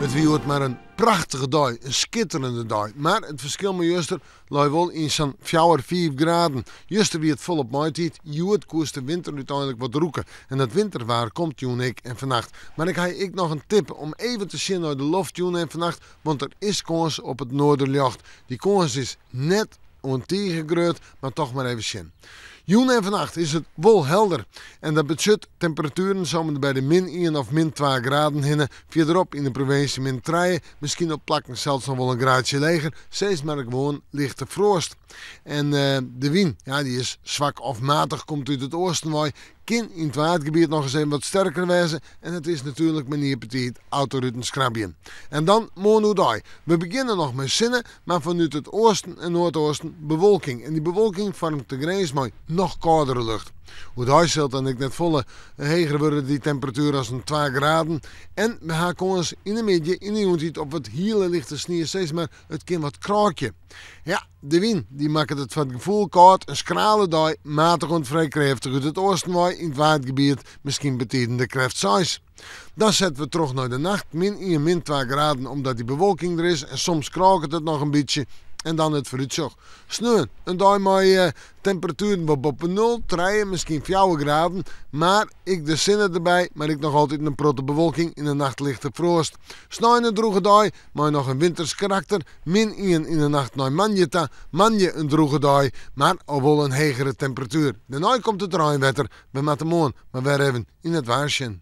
It wie hjoed mar in prachtige dei, in skitterende dei. Mar it ferskil mei juster lei wol yn sa'n fjouwer, fiif graden. Juster wie it folop maitiid, hjoed koest de winter úteinlik wat rûke. En dat winterwaar komt jûn ek en fannacht. Mar ik ha ek noch in tip om even te sjen nei de loft jûn en fannacht, want der is kâns op it noarderljocht. Dy kâns is net oan tige grut, mar toch mar even sjen. Jûn en fannacht is it wol helder en dat betsjut temperatueren om en by de min ien of min twa graden hinne. Fierderop yn de provinsje min trije, miskien op plakken sels noch wol in graadsje leger, sis mar gewoan lichte froast. En de wyn, ja, dy is swak of matich, komt út it oasten wei, kin yn it Waadgebiet noch ris even wat sterker wêze en it is natuerlik mar ien betiid autoruten skrabjen. En dan moarn oerdei. We begjinne noch mei sinne, mar fanút it oasten en noardoasten bewolking. En dy bewolking foarmet de grins mei noch kâldere lucht. Oerdei sil it dan ek net folle heger wurde dy temperatuer as in twa graden. En we ha kâns yn de middei, yn de jûntiid op wat hiele lichte snie, sis mar it kin wat krôkje. Ja, de wyn dy makket it foar it gefoel kâld, in skrale dei, matich oant frij krêftich út it oasten wei yn it Waadgebiet, miskien betiden de krêft seis. Dan sette we troch nei de nacht, min ien, min twa graden omdat dy bewolking der is en soms krôket it noch in bytsje. En dan it foarútsjoch. Sneon, in dei mei temperatueren wat boppe nul, trije, miskien fjouwer graden. Mar ek de sinne derby, mar ek noch altyd in protte bewolking, yn de nacht lichte froast. Snein in drûge dei, mei noch in winters karakter, min ien yn de nacht nei moandei ta. Moandei in drûge dei, mar al wol in hegere temperatuer. Dêrnei komt it reinwetter. We moatte moarn mar wer even yn it waar sjen.